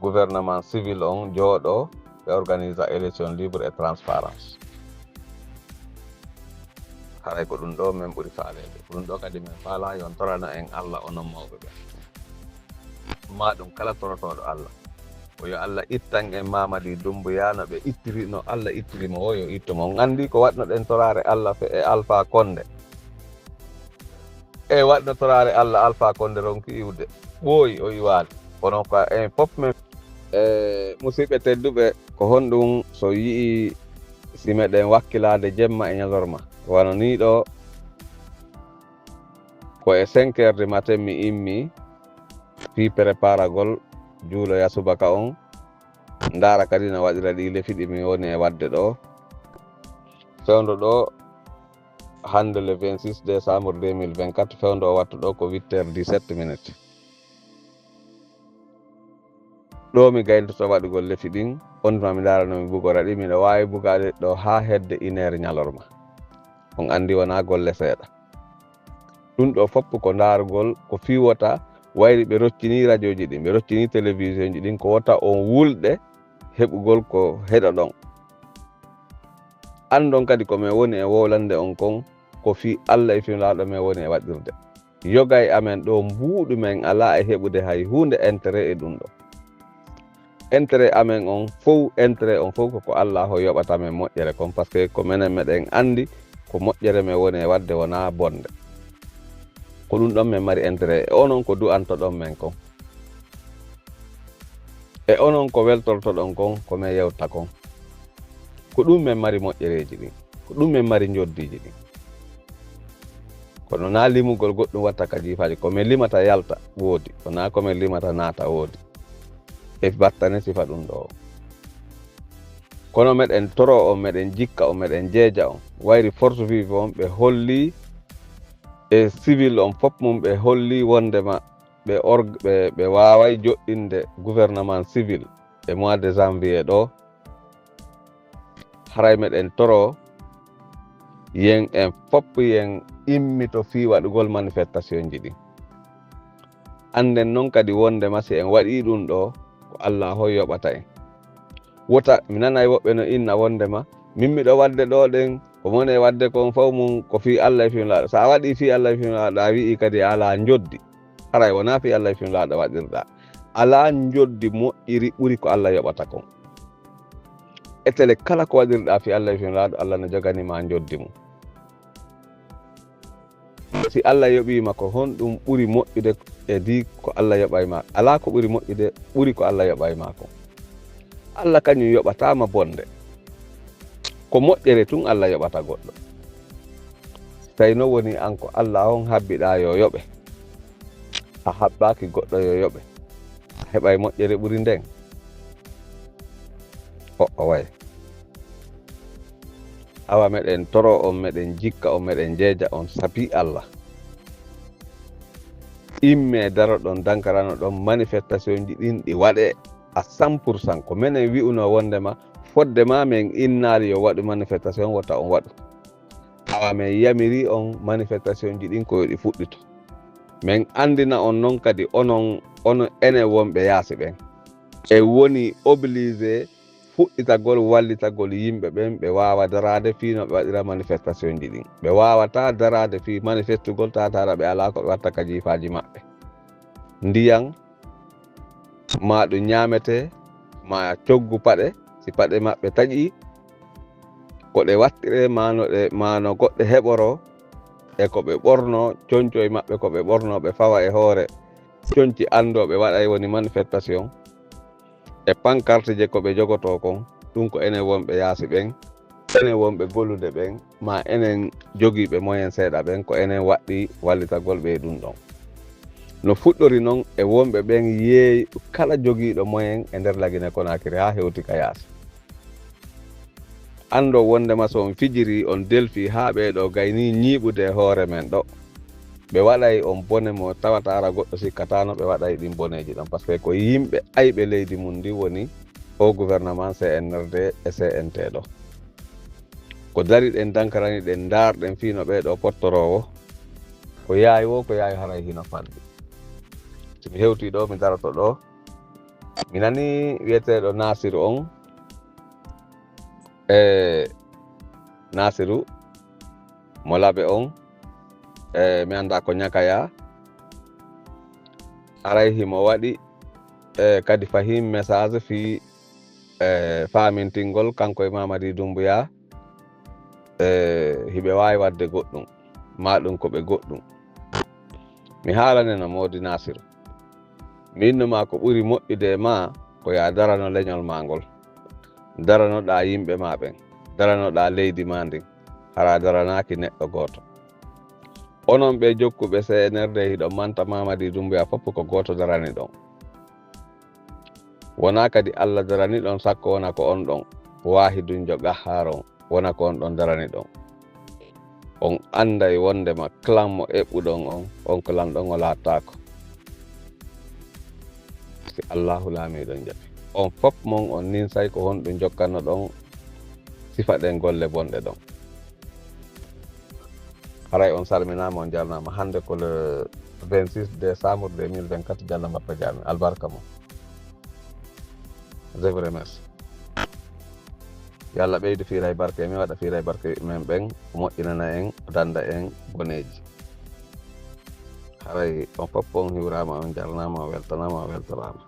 Gouvernement civil on jooɗo, ɓe organisa élection libre et transparence. Haray ko ɗum ɗo men ɓuri faaleede. Ko ɗum ɗo kadi men faala, yo on torano en Allah, onon mawɓe ɓe. Ma ɗum kala torotooɗo Allah. Ko yo Allah ittan en Mamadi Doumbouya no ɓe ittiri, no Allah ittiri mo o, yo ittu mo. On anndi ko waɗnoɗen toraare Allah fe e Alpha Condé. E waɗno toraare Allah, Alpha Condé ronki iwde. Ɓooyi, o iwaali. Kono ko en fof men. E musidɓe tedduɓe, ko honɗum so yi'i si meɗen wakkilaade jemma e ñalorma? Wano nii ɗo, Ko e cinq heures du matin mi immi fii preparagol juuloya subaka on, ndaara kadi no waɗira ɗi lefi ɗi mi woni e waɗde ɗo. Fewndo ɗo hannde le vingt-six décembre deux mille vingt-quatre, fewndo o wattu ɗo ko huit heures dix-sept minutes. Ɗo mi gayntoto waɗugol lefi ɗin, on tuma mi ndaara no mi bugora ɗi, miɗo waawi bugaade ɗo haa hedde une heure ñalorma. On anndi wonaa golle seeɗa. Ɗum ɗo fof ko ndaargol, ko fii wota wayri ɓe roccini rajooji ɗin, ɓe roccini télévision ji ɗin, ko wota on wulɗe heɓugol ko heɗoɗon. Anndon kadi ko men woni e wowlande on kon, ko fii Alla e fii Nulaaɗo men woni e waɗirde. Yoga e amen ɗo mbuuɗu men alaa e heɓude hay huunde intérêt e ɗum ɗo. Intérêt amen on fow, intérêt on fow ko, ko Alla o yoɓata men moƴƴere kon, parce que ko menen meɗen anndi ko moƴƴere men woni e waɗde wonaa bonde. Ko ɗum ɗon men mari intérêt. E onon ko du'antoɗon men kon. E onon ko weltortoɗon kon, ko men yewta kon. Ko ɗum men mari moƴƴereeji ɗin. Ko ɗum men mari njoddiiji ɗin. Kono naa limugol goɗɗum watta ka jiifaaji. Ko men limata yalta woodi. Ko naa ko men limata naata woodi. E battane sifa ɗum ɗo. Kono meɗen toro on, meɗen jikka on, meɗen jeeja on. Wayri force vive on ɓe holli e civil on fof mum ɓe holli wondema ɓe org-, ɓe, ɓe waaway joɗɗinde gouvernement civil e mois de janvier ɗo. Haray meɗen toro yen en fof yen immito fii waɗugol manifestation ji ɗin. Annden non kadi wondema si en waɗii ɗum ɗo, ko Alla o yoɓata en. Wota, mi nanay woɓɓe no inna wondema, min miɗo waɗde ɗo ɗen, ko mone waɗde kon fow mum, ko fii Alla e fii Nulaaɗo. So a waɗii fii Alla e fii Nulaaɗo, a wi'ii kadi a alaa njoddi. Haray wonaa fii Alla e fii Nulaaɗo waɗirɗaa. Alaa njoddi moƴƴiri ɓuri ko Alla yoɓata kon. Etele kala ko waɗirɗaa fii Alla e fii Nulaaɗo, Alla no jogani ma njoddi mum. Si Alla yoɓii ma, ko honɗum ɓuri moƴƴude e di ko Alla yoɓay ma? Alaa ko ɓuri moƴƴude ɓuri ko Alla yoɓay ma kon. Alla kañum yoɓataa ma bonde. Ko moƴƴere tun Alla yoɓata goɗɗo. Si tawi non woni an ko Alla on habbiɗaa yo yoɓe, a habbaaki goɗɗo yo yoɓe, a heɓay moƴƴere ɓuri nden? O, o way. Awa meɗen toro on, meɗen jikka on, meɗen jeeja on sabi Alla. Immee daroɗon dankaranoɗon manifestation ji ɗin ɗi waɗee à cent pour cent. Ko menen wi'unoo wondema fodde ma men innaali yo waɗu manifestation, wota on waɗu. Awa men yamiri on manifestation ji ɗin ko yo ɗi fuɗɗito. Men andina on non kadi onon, onon enen wonɓe yaasi ɓen. E woni obligé fuɗɗitagol wallitagol yimɓe ɓen ɓe waawa daraade fii no ɓe waɗira manifestation ji ɗin. Ɓe waawataa daraade fii manifestugol tawata ɓe alaa ko ɓe watta ka jiifaaji maɓɓe. Ndiyan, maa ɗum ñaametee, maa coggu paɗe, si paɗe maɓɓe taƴii, ko ɗe wattiree, maa no ɗe, maa no goɗɗe heɓoroo, e ko ɓe ɓornoo, conco e maɓɓe ko ɓe ɓornoo, ɓe fawa e hoore, conci anndoo ɓe waɗay woni manifestation, e pancarte je ko ɓe jogotoo kon, ɗum ko enen wonɓe yaasi ɓen, enen wonɓe gollude ɓen, maa enen jogiiɓe moyen seeɗa ɓen, ko enen waɗɗi wallitagol ɓe e ɗum ɗon. No fuɗɗori non e wonɓe ɓen yeey kala jogiiɗo moyen e nder Lagine Konakiri haa hewti ka yaasi. Anndo wondema so on fijiri, on delfi haa ɓee ɗo gayni ñiiɓude e hoore men ɗo, ɓe waɗay on bone mo tawata ara goɗɗo sikkataano ɓe waɗay ɗin boneeji ɗon, parce que ko yimɓe ayɓe leydi mum ndi woni o gouvernement C N R D e C N T ɗo. Ko dariɗen dankarani ɗen, ndaarɗen fii no ɓee ɗo pottoroowo, ko yaawi wo, ko yaawi haray hino fanɗi. Si mi hewtii ɗo, mi daroto ɗo, mi nani wi'eteeɗo Nasiru on, e Nasiru mo Labe on, e mi anndaa ko ñakaya, haray himo waɗi, e kadi fahim message fii, e faamintingol kanko e Mamadi Doumbouya, e hiɓe waawi waɗde goɗɗum, maa ɗum ko ɓe goɗɗum. Mi haalaneno Moodi Nasiru. Mi inno maa ko ɓuri moƴƴude e maa ko yaa darano leñol maa ngol. Daranoɗaa yimɓe maa ɓen. Daranoɗaa leydi maa ndin. Hara daranaaki neɗɗo gooto. Onon ɓe jokkuɓe C N R D, hiɗon manta Mamadi Doumbouya fof ko gooto daraniɗon. Wonaa kadi Alla daraniɗon, sakko wona ko on ɗon Waahidunjo Qahhaaron, wona ko on ɗon daraniɗon. On annday wonndema clan mo eɓɓuɗon on, on clan ɗon o laattaako. Si Allaahu Laamiiɗo jaɓi. On fof mon on ninsay ko honɗum jokkannoɗon sifa ɗen golle bonɗe ɗon. Haray on salminaama, on jarnaama. Hannde ko le vingt-six décembre deux mille vingt-quatre, jalla mbappa jaami. Albarka mon. Je vous remercie. Yo Allah ɓeydu fiiray barke, mi waɗa fiiray barke men ɓen, o moƴƴinana en, o dannda en boneeji. Haray on fof on hiwraama, on jarnaama, on weltanaama, on weltoraama.